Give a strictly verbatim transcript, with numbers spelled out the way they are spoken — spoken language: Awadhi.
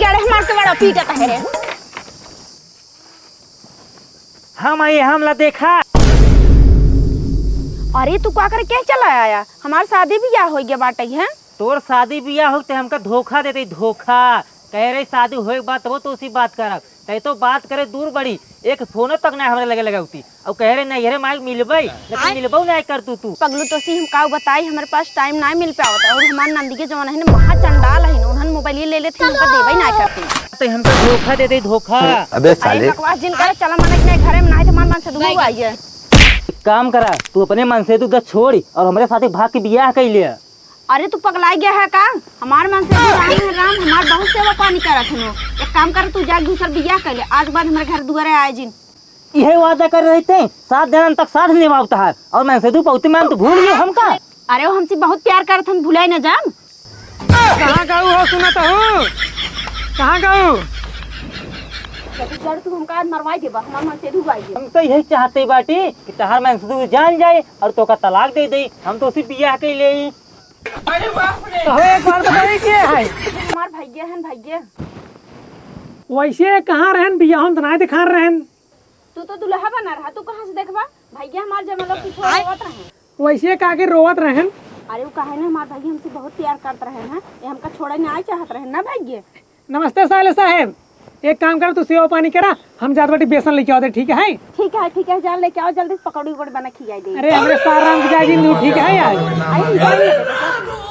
अरे हमार से बड़ा पीटत है रे। हम आई, हमला देखा। अरे तू का करे के चला आया? हमार शादी बियाह होइ गया बाटे है। तोर शादी बियाह होते हमका धोखा देते, धोखा। कह रही शादी होए के बाद तबो तो उसी बात करब। तै तो बात करे दूर बड़ी, एक फोनो तक ना हमरे लगे लगावती। और कह रहे नहीं, अरे माई मिलबई, लेकिन मिलबऊ ना कर तू, तू। पगलू तो सी हम काऊ बताई, हमारे पास टाइम ना मिल पावत। और हमार नंदी के जवन है ना, महा चंडाल है ना, उन्हन मोबाइल ले लेते, हमका देबई ना करती। तो हमका धोखा दे दे, धोखा। अबे अरे साले। बकवास जिन करे, चला मने के घरे में, नहीं तो हमार मन से दुगो आइए। एक काम करा, तू अपने मन से तू दस छोड़ी और हमारे साथ भाग के बियाह कर लिया। अरे तू पगलाई गया है का? हमार मन से भी राम है राम, हमार बहुत सेवा पानी करत हन। एक काम कर, तू जा दूसर बियाह कर ले, आज बाद हमारे घर दुआरे आए जिन। इहे वादा कर रहे थे, सात जन्म तक साथ निभाव तहार, और मन से तू पौती मान तू भूल गयो हमका। अरे वो हमसे बहुत प्यार करत हन, भुलाई न जान। कहाँ गऊ हो सुनत हूँ? कहाँ गऊ? जल्दी जड़ तू हमका आज मरवाई देबा, हमार मन से दुआई देबा। हम तो यही चाहते बाटी कि तहार मन से तू जान जाए और तोका तलाक दे दे, हम तो उसी बियाह के ले। कहो एक बार बताइए के है? हमार भैया हन, भैया। वैसे कहाँ रहन, बियाह हम तो नाय दिखा रहन। तू तो दुल्हा बना रहा, तू कहाँ से देखबा? भैया हमार जब मतलब कुछ रोवत रहे। वैसे का के रोवत रहन? अरे वो काहे ना, हमार भैया हमसे बहुत प्यार करत रहन हैं, ये हमका छोड़े ना चाहत रहन ना भैया। नमस्ते साले साहेब, एक काम कर, तू सेवा पानी करा, हम जात बाटी बेसन लेके आवते, ठीक है? ठीक है, ठीक है, जा लेके आओ जल्दी से, पकौड़ी उकौड़ी बना खियाई दे। अरे हमरे सार राम के जागी नू, ठीक है यार? अरे, ठीक है।